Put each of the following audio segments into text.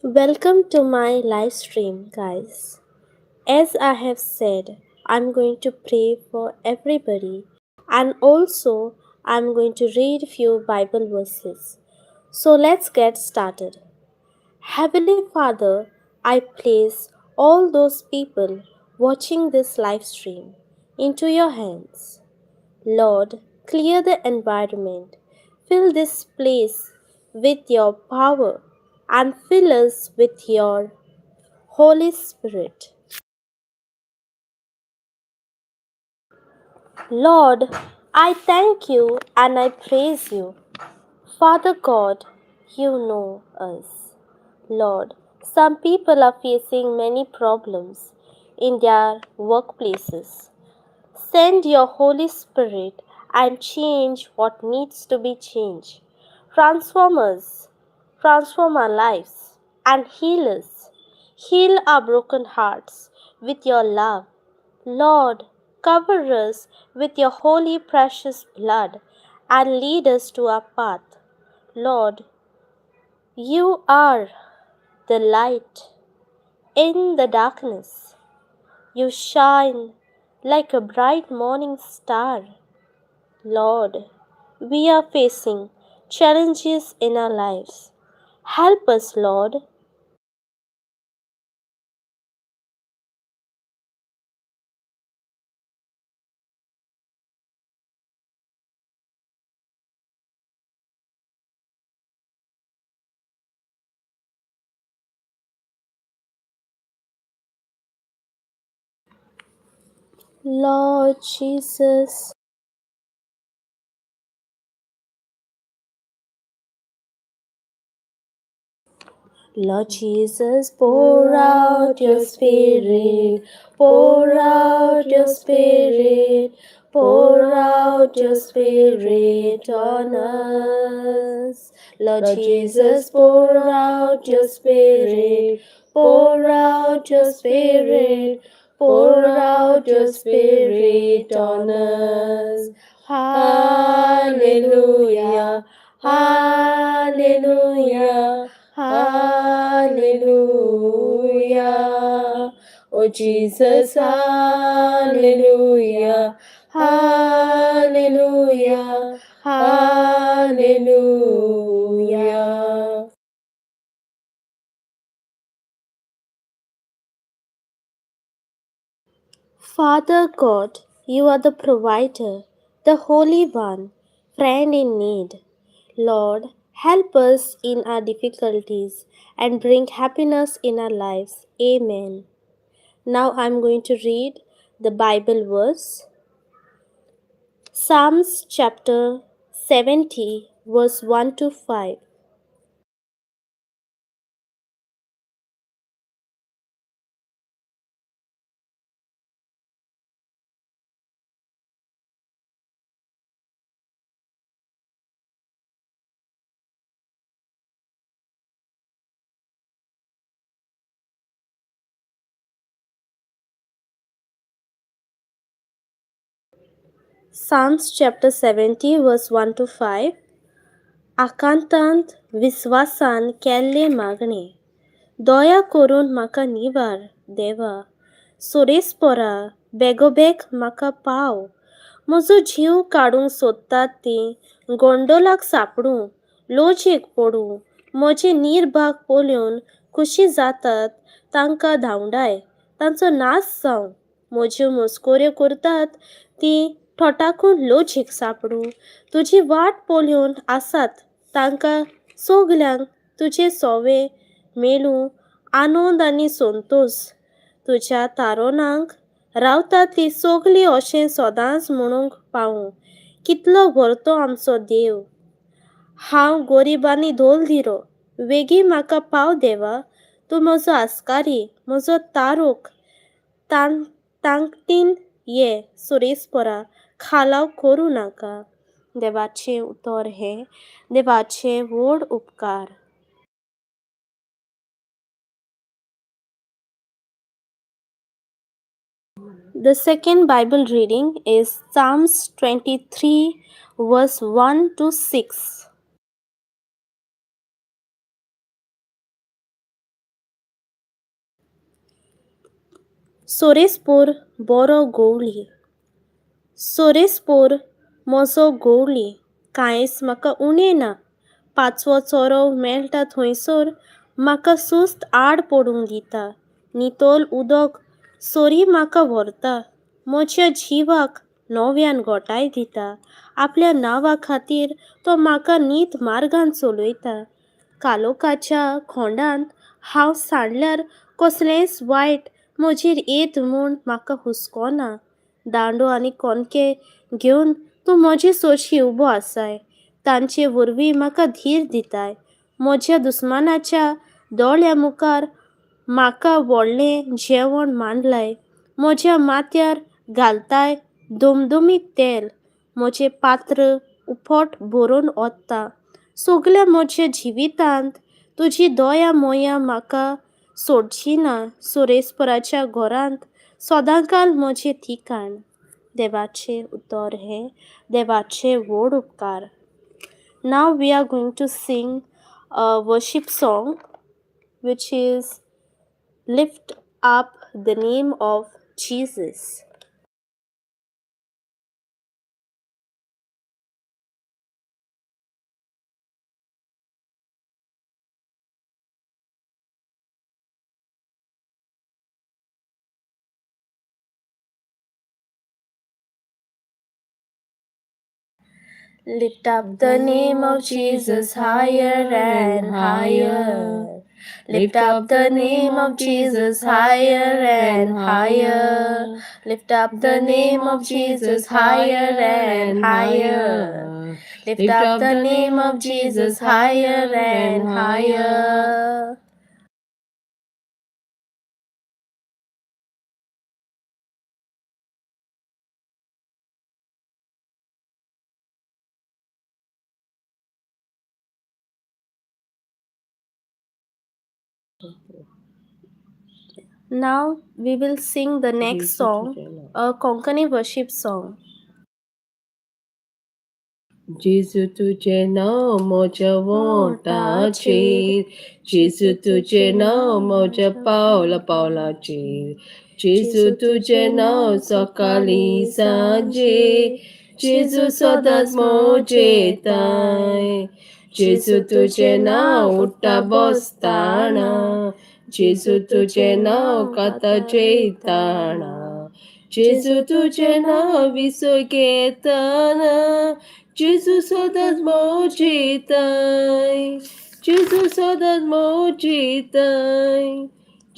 Welcome to my live stream, guys. As I have said, I'm going to pray for everybody and also I'm going to read few Bible verses. So let's get started. Heavenly Father, I place all those people watching this live stream into your hands. Lord, clear the environment, fill this place with your power, and fill us with your Holy Spirit. Lord, I thank you and I praise you. Father God, you know us. Lord, some people are facing many problems in their workplaces. Send your Holy Spirit and change what needs to be changed. Transform us, transform our lives, and heal us. Heal our broken hearts with your love. Lord, cover us with your holy precious blood and lead us to our path. Lord, you are the light in the darkness. You shine like a bright morning star. Lord, we are facing challenges in our lives. Help us, Lord. Lord Jesus. Lord Jesus, pour out your spirit, pour out your spirit, pour out your spirit on us. Lord Jesus, pour out your spirit, pour out your spirit, pour out your spirit on us. Hallelujah, hallelujah. Hallelujah. Oh Jesus, hallelujah, hallelujah, hallelujah. Father God, you are the provider, the Holy One, friend in need. Lord, help us in our difficulties and bring happiness in our lives. Amen. Now I'm going to read the Bible verse. Psalms chapter 70, verse 1 to 5. Psalms chapter 70 verse 1 to 5. आकांतांत विस्वासान केल्लें मागणें, दया करून म्हाका निवार देवा, सोरेस्पोरा बेगोबेग म्हाका पाव. म्हजो जीव काडूंक सोदतात तीं गोंडोलाक सांपडूं, लोजेक पडूं. म्हजे निर्भाग पळोवन खुशी जातात तांकां धांवडाय, तांचो नाश जावं. म्हज्यो मस्कऱ्यो करतात तीं ठोठाकून लोजीक सांपडूं. तुजी वाट पळोवन आसात तांकां सगल्यांक तुजें सोवे मेळूं आनंद आनी संतोश. तुज्या तारोनाक रावता ती सगळीं अशें सदांच म्हणूंक पावूं, कितलो व्हरतो आमचो देव. हांव गरीब आनी धोलधिरो, वेगीं म्हाका पाव देवा. तूं म्हजो आस्कारी, म्हजो तारोक, तांकतीन ये सुरेस्परा, खालाव करूं नाका. देवाचें उतर हें देवाचे व्हड उपकार. The second Bible reading is Psalms 23 verse 1 to 6. सोरेस्पोर बरो गोवळी. सोरेस्पोर म्हजो गोवळी, कांयच म्हाका उणें ना. पांचवो चोरो मेळटा थंयसर म्हाका सुस्त आड पडूंक दिता. नितळ उदक सरी म्हाका व्हरता. म्हज्या जिवाक नव्यान घटाय दिता. आपल्या नांवा खातीर तो म्हाका नीत मार्गान चलयता. कालोकाच्या खोंडांत हांव सांडल्यार कसलेंच वायट म्हजेर येत म्हूण म्हाका हुस्को ना. दांडो आनी कोनके घेवन तूं म्हजे सरशी उबो आसाय. तांचे वरवीं म्हाका धीर दिताय. म्हज्या दुस्मानाच्या दोळ्या मुखार म्हाका व्हडलें जेवण मांडलाय. म्हज्या माथ्यार घालताय दमदमीत तेल. म्हजें पात्र उपोट भरून वता. सगल्या म्हज्या जिवितांत तुजी दया मोया म्हाका सोडची ना. सुरेस्पराच्या घरांत सदांकाल म्हजें ठिकाण. देवाचें उतर हें देवाचें व्हड उपकार. Now we are going to sing a worship song which is Lift Up the Name of Jesus. Lift up the name of Jesus higher and higher. Lift up the name of Jesus higher and higher. Lift up the name of Jesus higher and higher. Lift up the name of Jesus higher and higher. Now we will sing the next जेजू song, तुजें नांव. A Konkani worship song. जेजू तुजें नांव म्हज्या वोंठाचेर, वोंठाचेर, जेजू जेजू तुजें तुजें नांव नांव म्हज्या म्हज्या पावला पावला पावलाचेर, जेजू जेजू तुजें तुजें नांव नांव सकाळीं सकाळीं सांजे, सांजे, जेजू जेजू सदांच सदांच मोजेताय. मोजेताय, जेजू जेजू तुजें तुजें नांव नांव उठ्ठा उठ्ठा बसताना, बसताना, जेजू जेजू तुजें तुजें नांव नांव काता काता जेयताना, जेयताना, जेजू जेजू तुजें तुजें नांव नांव विसर घेतना, जेजू सदांच मोजेताय, जेजू सदांच मोजेताय,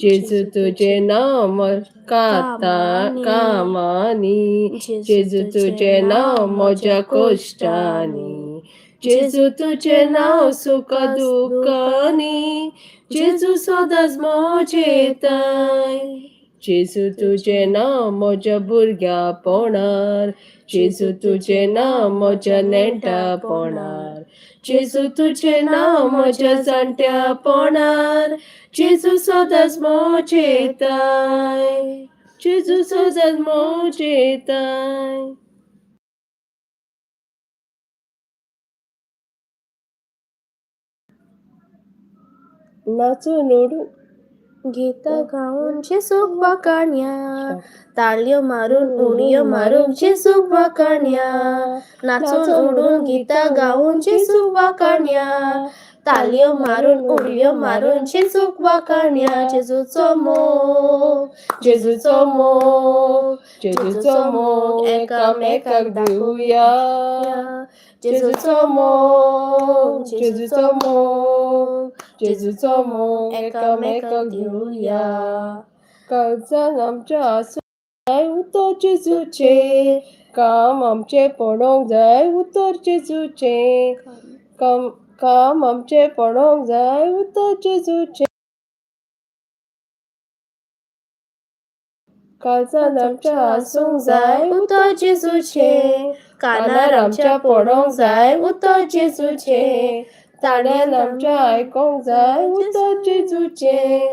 जेजू जेजू तुजें तुजें नांव काता कामांनी, कामांनी, जेजू जेजू तुजें तुजें नांव नांव म्हज्या म्हज्या कोश्टांनी, कोश्टांनी, जेजू जेजू तुजें तुजें नांव नांव सुखा सुखा दुख्खांनी, जेजू जेजू सदांच सदांच मोजेताय, मोजेताय, जेजू तुजें तुजें नांव म्हज्या भुरग्यापणार, जेजू जेजू तुजें तुजें नांव नांव म्हज्या म्हज्या नेण्ट्यापणार, नेण्ट्यापणार, जेजू जेजू तुजें तुजें नांव नांव म्हज्या म्हज्या जाण्ट्यापणार, जाण्ट्यापणार, जेजू जेजू सदांच सदांच मोजेताय, मोजेताय, जेजू जेजू सदांच सदांच मोजेताय. नाचून उडून गीतां गावन जेजूक वाखाणया, ताळयो मारून उडयो मारून जेजूक वाखाणया, नाचून उडून गीतां गावन जेजूक वाखाणया, ताळयो मारून उडयो मारून जेजूक वाखाणया, जेजूचो मोग, जेजूचो जेजूचो मोग, मोग, जेजूचो जेजूचो मोग मोग एकामेकाक एकामेकाक दिवया, दाखोवया, जेजूचो जेजूचो मोग, मोग, जेजूचो जेजूचो मोग, मोग, जेजूचो जेजूचो मोग मोग एकामेकाक एकामेकाक दिवया. दिवया. काळजान आमच्या आसूंक जाय उतर जेजूचें, काम आमचें पडोवंक जाय उतर जेजूचें, काम काम आमचें पडोवंक जाय उतर जेजूचें, काळजान काळजान आमच्या आमच्या आसूंक आसूंक जाय जाय उतर उतर जेजूचें, जेजूचें, कानार कानार आमच्या आमच्या पडोवंक पडोवंक जाय जाय उतर उतर जेजूचें, जेजूचें, ताळ्यान ताळ्यान आमच्या आमच्या आयकोंक जाय उतर उतर जेजूचें. जेजूचें.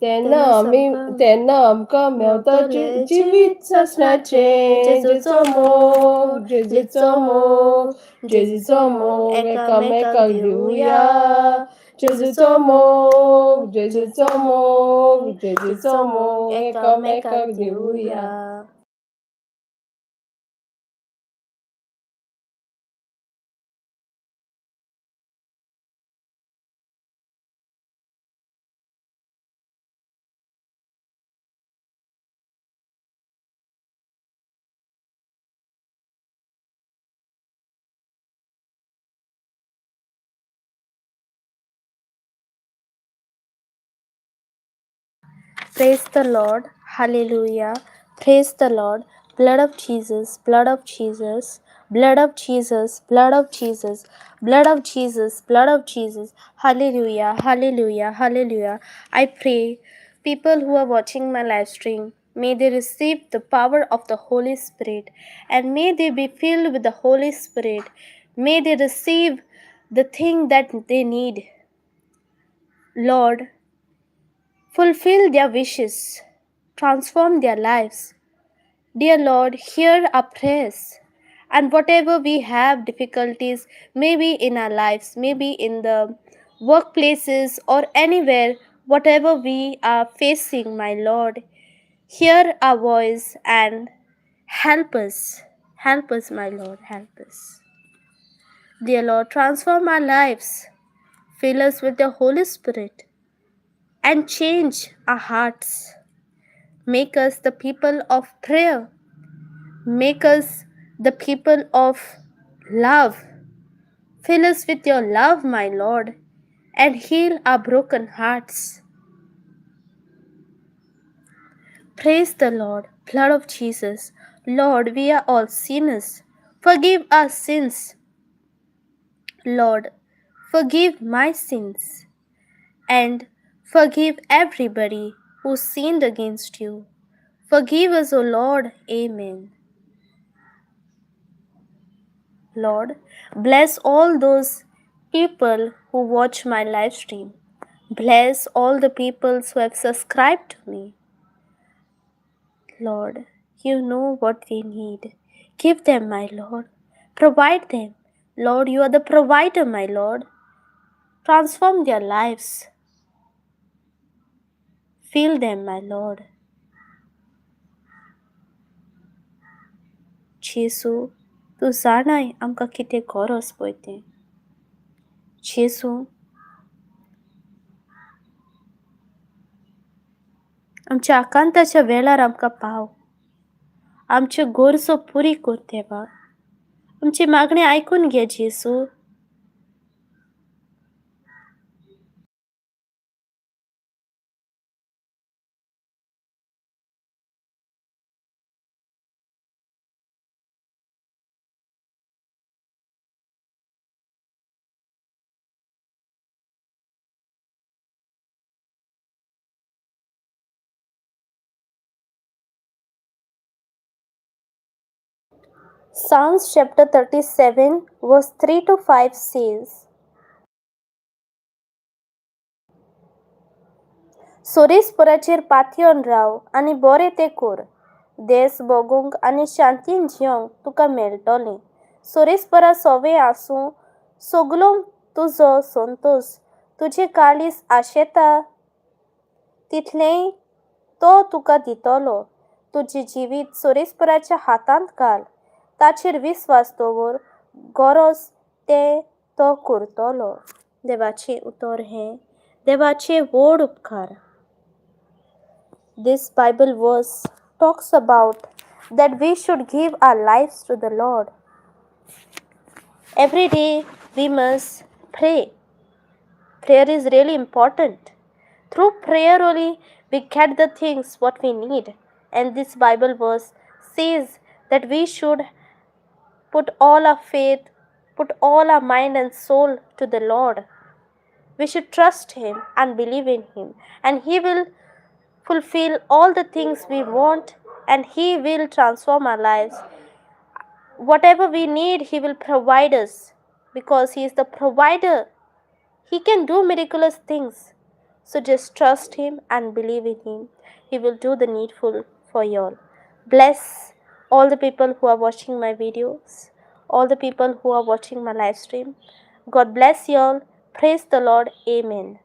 तेन्ना तेन्ना आमी सामकां तेन्ना आमकां मेवता मेवतलें जिवीत जिवीत सासणाचें, सासणाचें, जेजूचो जेजूचो मोग, मोग, जेजूचो जेजूचो मोग, मोग, जेजूचो जेजूचो मोग मोग एकामेकाक एकामेकाक दिवया, दिवया, जेजूचो मोग, जेजूचो मोग, जेजूचो मोग एकामेकाक दिवया. Praise the Lord. Hallelujah. Praise the Lord. Blood of Jesus, blood of Jesus, blood of Jesus, blood of Jesus, blood of Jesus, blood of Jesus. Hallelujah, hallelujah, hallelujah. I pray people who are watching my live stream, may they receive the power of the Holy Spirit and may they be filled with the Holy Spirit. May they receive the thing that they need. Lord, fulfill their wishes, transform their lives. Dear Lord, hear our prayers. And whatever we have difficulties, maybe in our lives, maybe in the workplaces or anywhere, whatever we are facing, my Lord, hear our voice and help us. Help us, my Lord, help us. Dear Lord, transform our lives, fill us with the Holy Spirit, and change our hearts. Make us the people of prayer. Make us the people of love. Fill us with your love, my Lord, and heal our broken hearts. Praise the Lord, blood of Jesus. Lord, we are all sinners. Forgive our sins. Lord, forgive my sins and forgive everybody who sinned against you. Forgive us, O Lord. Amen. Lord, bless all those people who watch my live stream. Bless all the people who have subscribed to me. Lord, you know what they need. Give them, my Lord. Provide them. Lord, you are the provider, my Lord. Transform their lives. Fill them, my Lord. जेजू, तूं जाणाय आमकां कितें गरज पळय तें. जेजू, आमच्या आकांताच्या वेळार आमकां पाव. आमच्यो गरजो पुरी कर देवा. आमची मागणी आयकून घे जेजू. Psalms chapter 37 verse 3 to 5 says, सोरेस्पराचेर पातयेवन राव आनी बरें तें कर. देस भोगूंक आनी शांतीन जियोंक तुका मेळटलें. सोरेस्परा सोवे आसूं सगलो तुजो संतोश. तुजें काळीज आशेता तितलेंय तो तुका दितलो. तुजें जिवीत सोरेस्पराच्या हातांत घाल. ताचेर विस्वास दवर, गरज तें तो करतलो. देवाचें उतर हें देवाचे व्हड उपकार. This Bible verse talks about that we should give our lives to the Lord. Every day we must pray. Prayer is really important. Through prayer only we get the things what we need. And this Bible verse says that we should put all our faith, put all our mind and soul to the Lord. We should trust Him and believe in Him, and He will fulfill all the things we want, and He will transform our lives. Whatever we need, He will provide us, because He is the provider. He can do miraculous things. So just trust Him and believe in Him. He will do the needful for you all. Bless all the people who are watching my videos, all the people who are watching my live stream. God bless you all. Praise the Lord. Amen.